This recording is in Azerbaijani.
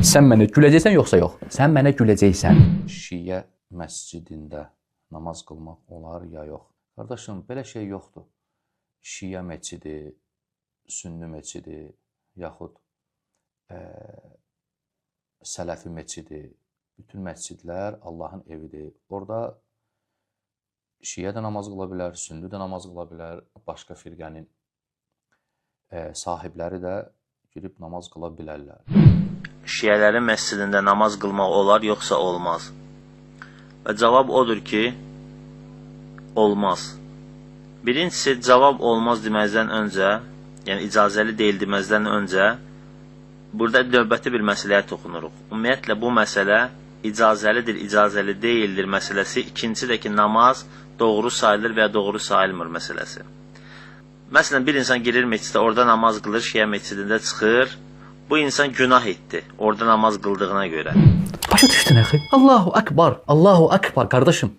Sən mənə güləcəksən yoxsa yox? Sən mənə güləcəksən. Şiə məscidində namaz qılmaq olar ya yox? Qardaşım, belə şey yoxdur. Şiə məscidi, sünni məscidi, yaxud sələfi məscidi, bütün məscidlər Allahın evidir. Orada şiə də namaz qıla bilər, sünni də namaz qıla bilər, başqa firqənin sahibləri də girib namaz qıla bilərlər. Şiələrin məscidində namaz qılmaq olar yoxsa olmaz? Və cavab odur ki, olmaz. Birincisi, cavab olmaz deməzdən öncə, yəni icazəli deyil deməzdən öncə, burada növbəti bir məsələyə toxunuruq. Ümumiyyətlə, bu məsələ icazəlidir, icazəli deyildir məsələsi, ikincisi də ki, namaz doğru sayılır və ya doğru sayılmır məsələsi. Məsələn, bir insan girir məscidə, orada namaz qılır, şiə məscidində çıxır. Bu insan günah etdi, orada namaz qıldığına görə. Başa düşdün axı? Allahu Akbar, Allahu Akbar qardaşım.